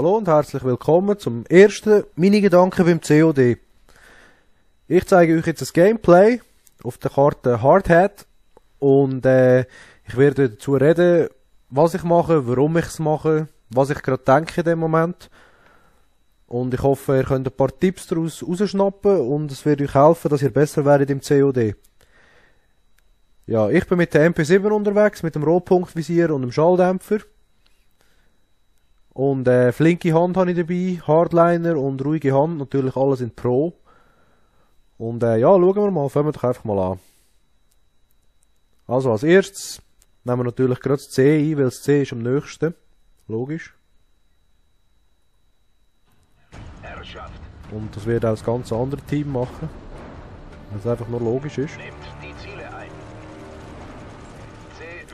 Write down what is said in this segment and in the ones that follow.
Hallo und herzlich willkommen zum ersten Mini-Gedanken beim COD. Ich zeige euch jetzt das Gameplay auf der Karte Hardhat und ich werde dazu reden, was ich mache, warum ich es mache, was ich gerade denke in dem Moment. Und ich hoffe, ihr könnt ein paar Tipps daraus rausschnappen und es wird euch helfen, dass ihr besser werdet im COD. Ja, ich bin mit der MP7 unterwegs, mit dem Rohpunktvisier und dem Schalldämpfer. Und flinke Hand habe ich dabei, Hardliner und ruhige Hand, natürlich alles in Pro. Und ja, schauen wir mal, fangen wir doch einfach mal an. Also als erstes nehmen wir natürlich gerade das C ein, weil das C ist am nächsten. Logisch. Und das wird auch das ganze andere Team machen. Weil es einfach nur logisch ist.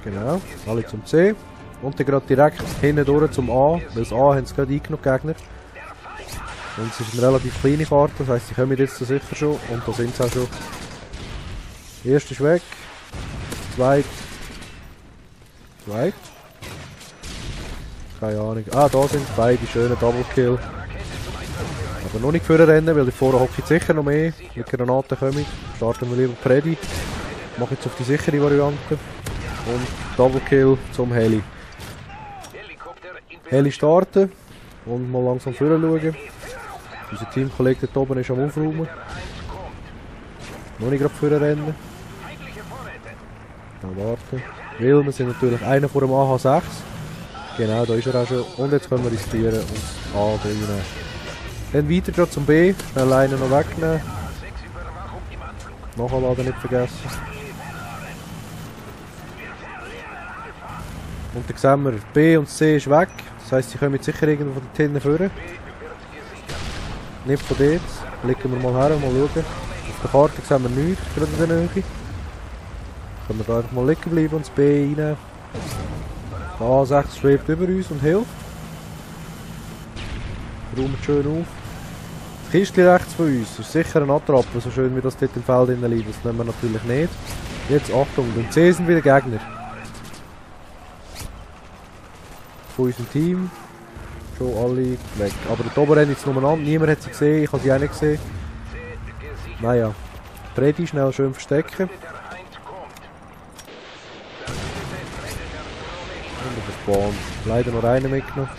Genau, alle zum C. Und dann gerade direkt hinten durch zum A, weil das A haben sie gerade eingenommen, Gegner. Und es ist eine relativ kleine Karte, das heisst, sie kommen jetzt sicher schon. Und da sind sie auch schon. Der erste ist weg. Zweit. Keine Ahnung. Ah, da sind beide schöne Double Kill. Aber noch nicht vorrennen, weil die vorne hocke ich sicher noch mehr. Mit Granaten kommen. Starten wir lieber Freddy. Mache jetzt auf die sichere Variante. Und Double Kill zum Heli. Heli starten und mal langsam vorne schauen. Unser Teamkollege dort oben ist am Aufräumen. Noch nicht gerade vorne rennen. Dann warten. Weil wir sind natürlich einer vor dem AH6. Genau, da ist er auch schon. Und jetzt können wir riskieren und das A reinnehmen. Dann weiter gerade zum B. Schnell einen noch wegnehmen. Nachladen nicht vergessen. Und dann sehen wir, B und C ist weg. Das heisst, sie kommen jetzt sicher irgendwo von dort hinten vorne. Nicht von dort. Blicken wir mal her, mal schauen. Auf der Karte sehen wir nichts, gerade in der Nähe. Können wir da einfach mal liegen bleiben und das B reinnehmen. Der A6 schwebt über uns und hilft. Räumt schön auf. Das Kistchen rechts von uns ist sicher ein Attrappe, so schön wie das dort im Feld liegt. Das nehmen wir natürlich nicht. Jetzt Achtung, beim C sind wieder Gegner. Von unserem Team. Schon alle weg. Aber dort oben rennen jetzt nochmal an. Niemand hat sie gesehen. Ich habe sie auch nicht gesehen. Naja. Freddy schnell schön verstecken. Und überspannt. Leider noch einen mitgenommen.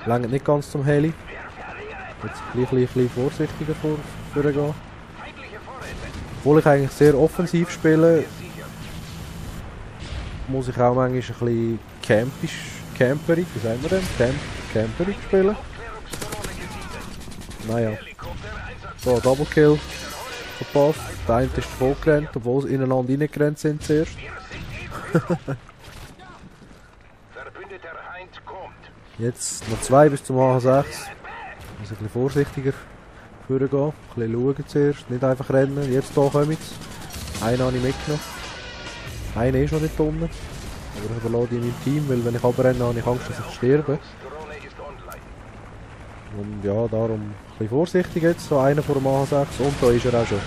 Längert nicht ganz zum Heli. Jetzt gleich ein bisschen vorsichtiger vorgehen. Obwohl ich eigentlich sehr offensiv spiele, muss ich auch manchmal ein bisschen camperig, wie sagen wir denn? Camperig spielen. Naja. So, Double Kill. Verpasst. Der eine ist vorgerannt, obwohl sie ineinander reingerannt sind zuerst. Jetzt noch 2 bis zum AH6. Muss ein bisschen vorsichtiger vorgehen. Ein bisschen schauen zuerst. Nicht einfach rennen. Jetzt hier kommen sie. Einen habe ich mitgenommen. Einer ist noch nicht unten. Aber ich überlasse die in meinem Team, weil wenn ich abrenne, habe ich Angst, dass ich sterbe. Und ja, darum ein bisschen vorsichtig jetzt. So einer vor dem AH6 und da ist er auch schon.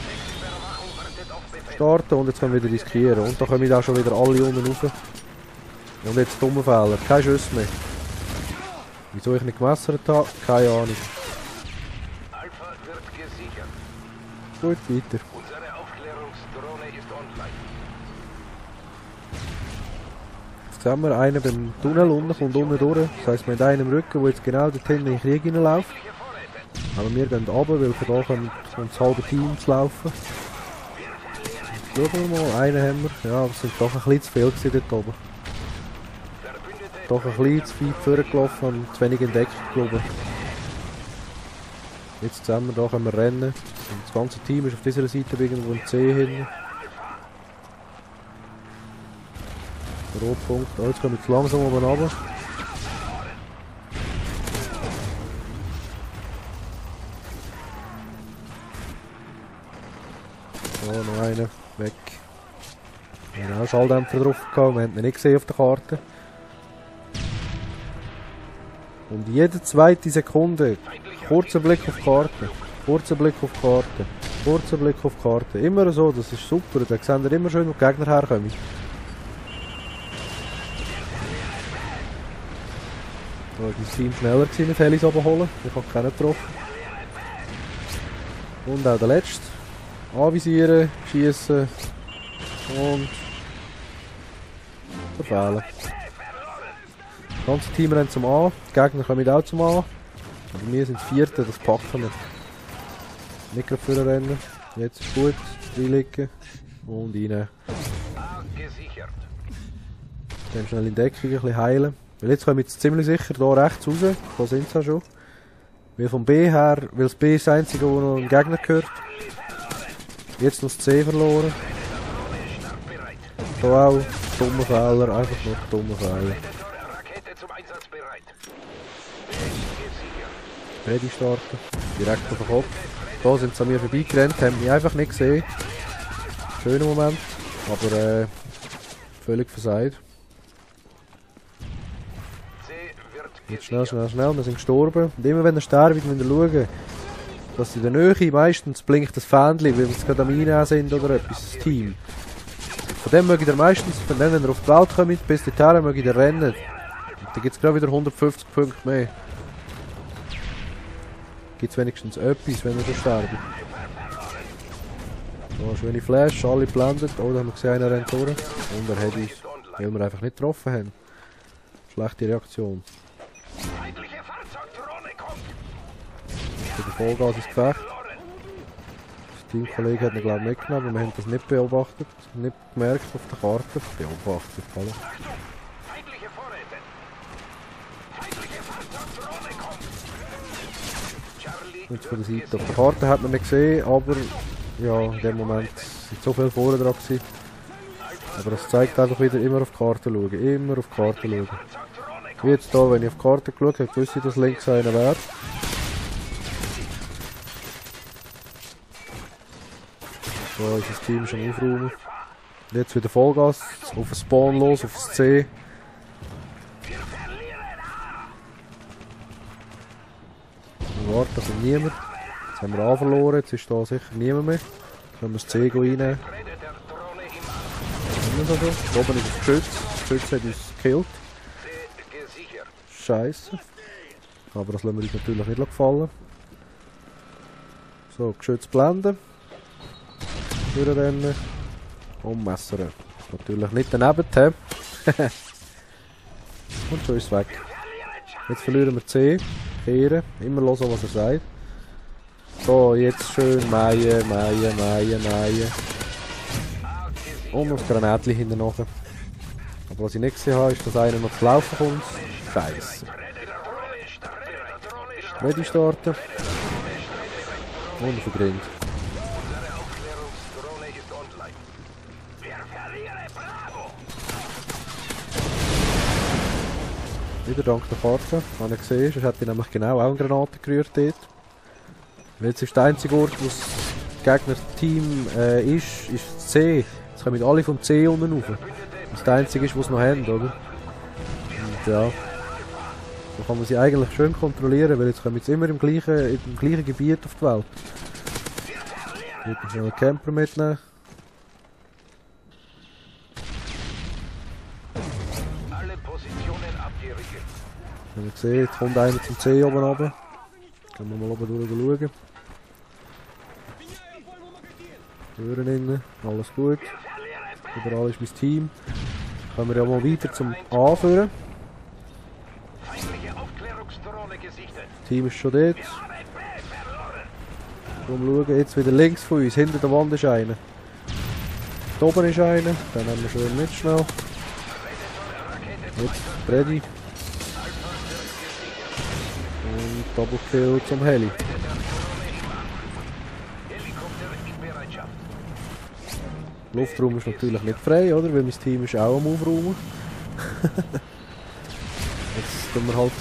Starten und jetzt können wir wieder riskieren. Und da kommen auch schon wieder alle unten rauf. Und jetzt dumme Fehler. Kein Schuss mehr. Wieso ich nicht gemessert habe, keine Ahnung. Gut, weiter. Jetzt sehen wir, einen beim Tunnel unten kommt unten durch. Das heisst, wir haben einen im Rücken, der jetzt genau dort hinten in den Krieg hineinläuft. Aber wir gehen runter, weil von da kommt das halbe Team zu laufen. Schauen wir mal, einen haben wir. Ja, aber es sind doch ein bisschen zu viel gewesen dort oben. Doch ein bisschen zu weit vorgelaufen und zu wenig entdeckt, glaube ich. Jetzt zusammen, da können wir rennen. Und das ganze Team ist auf dieser Seite irgendwo im C hinten. Rotpunkt. Oh, jetzt kommen wir zu langsam oben runter. So, noch einer. Weg. Wir haben auch Schalldämpfer drauf gehabt, wir haben ihn nicht gesehen auf der Karte. Und jede zweite Sekunde, kurzer Blick auf die Karte, kurzer Blick auf die Karte, kurzer Blick auf die Karte. Immer so, das ist super, da sehen wir immer schön, wo die Gegner herkommen. Da war mein Team schneller gewesen mit Helis abholen. Ich habe keinen getroffen. Und auch der letzte. Anvisieren, schießen und verfehlen. Das ganze Team rennt zum A, die Gegner kommen auch zum A. Aber wir sind das Vierte, das packen wir. Nicht gerade vorne rennen. Jetzt ist gut, reinlegen und rein. Dann schnell in Deckung ein bisschen heilen. Weil jetzt kommen wir jetzt ziemlich sicher hier rechts raus. Da sind sie auch schon. Weil vom B her, weil das B ist das einzige, wo noch ein Gegner gehört. Jetzt noch das C verloren. Hier auch dummer Fehler, einfach noch dummer Fehler. Ready starten, direkt auf den Kopf. Da sind sie an mir vorbeigerannt, haben mich einfach nicht gesehen. Schöner Moment, aber völlig versagt. Jetzt schnell, schnell, schnell, wir sind gestorben. Und immer wenn er sterbt, müssen wir schauen, dass in der Nähe meistens blinkt das Fähnchen, weil sie gerade am Einnehmen sind oder etwas, das Team. Von dem möge ihr meistens, von dem, wenn ihr auf die Welt kommt, bis dorthin möge ihr rennen. Und dann gibt es gerade wieder 150 Punkte mehr. Gibt es wenigstens etwas, wenn wir so sterben. So, schöne Flash, alle blendet. Oh, da haben wir gesehen, einer rennt durch. Und er hat uns, weil wir einfach nicht getroffen haben. Schlechte Reaktion. Der Vollgas ins Gefecht. Der Teamkollege hat ihn glaube ich mitgenommen, aber wir haben das nicht beobachtet, nicht gemerkt auf der Karte. Beobachtet, hallo. Jetzt von der Seite. Auf der Karte hat man nicht gesehen, aber ja, in dem Moment sind so viele vorne dran gewesen. Aber das zeigt einfach wieder, immer auf die Karte schauen, immer auf die Karte schauen. Wie jetzt hier, wenn ich auf die Karte geschaut habe, wusste ich, dass links einer wäre. So ist das Team schon aufräumen. Jetzt wieder Vollgas, auf den Spawn los, auf das C. Wir warten, da kommt niemand. Jetzt haben wir A verloren, jetzt ist da sicher niemand mehr. Jetzt können wir das C reinnehmen. Da oben ist das Geschütz. Das Geschütz hat uns gekillt. Scheiße. Aber das lassen wir uns natürlich nicht gefallen. So, Geschütz blenden. Durchrennen. Und messern. Natürlich nicht daneben haben. Und schon ist es weg. Jetzt verlieren wir C. Kehren. Immer hören, was er sagt. So, jetzt schön mähen, mähen, mähen, mähen. Und noch das Granatchen hinten nachher. Aber was ich nicht gesehen habe, ist, dass einer noch zu laufen kommt. Scheiße. Ready starten. Und verbrennt. Wieder dank der Karte, habe ich gesehen, sonst hätte ich nämlich genau auch eine Granate gerührt dort. Weil jetzt ist der einzige Ort, wo das Gegner-Team ist das C. Jetzt kommen alle vom C unten rauf. Das ist der einzige ist, wo es noch haben, oder? Und ja, so kann man sie eigentlich schön kontrollieren, weil jetzt kommen jetzt immer im gleichen Gebiet auf die Welt. Ich würde schnell einen Camper mitnehmen. Wenn wir sehen, jetzt kommt einer zum C oben runter. Können wir mal oben schauen. Türen innen, alles gut. Überall ist mein Team. Können wir ja mal weiter zum A führen. Das Team ist schon dort. Schauen, jetzt wieder links von uns, hinter der Wand ist einer. Da oben ist einer, dann haben wir schön mit schnell. Jetzt ready. Und Double Kill zum Heli. Der Luftraum ist natürlich nicht frei, oder? Weil mein Team ist auch am Aufräumen. Jetzt tun wir halt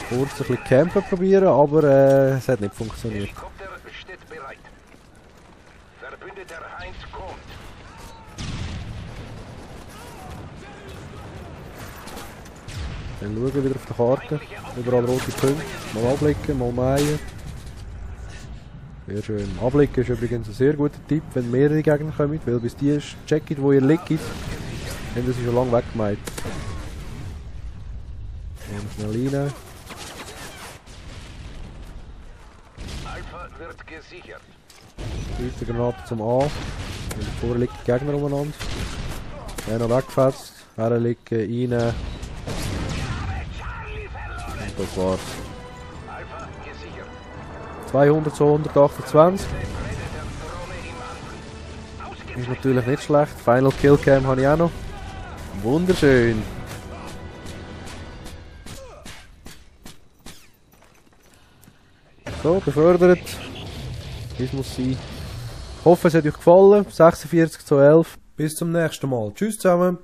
kurz ein bisschen campen probieren, aber es hat nicht funktioniert. Dann schauen wir wieder auf der Karte. Überall rote Punkte. Mal abblicken, mal mähen. Sehr schön. Abblicken ist übrigens ein sehr guter Tipp, wenn mehrere Gegner kommen, weil bis die checkt, wo ihr liegt, haben sie schon lange weggemeint. Und schnell rein. wird gesichert. Weiter Granate zum A. Und vorne liegt der Gegner umeinander. Der noch weggefetzt. Er liegt rein. Und das war's. Alpha gesichert. 200 zu 128. Ist natürlich nicht schlecht. Final Kill Cam habe ich auch noch. Wunderschön. So, befördert. Das muss sein. Ich hoffe, es hat euch gefallen. 46 zu 11. Bis zum nächsten Mal. Tschüss zusammen.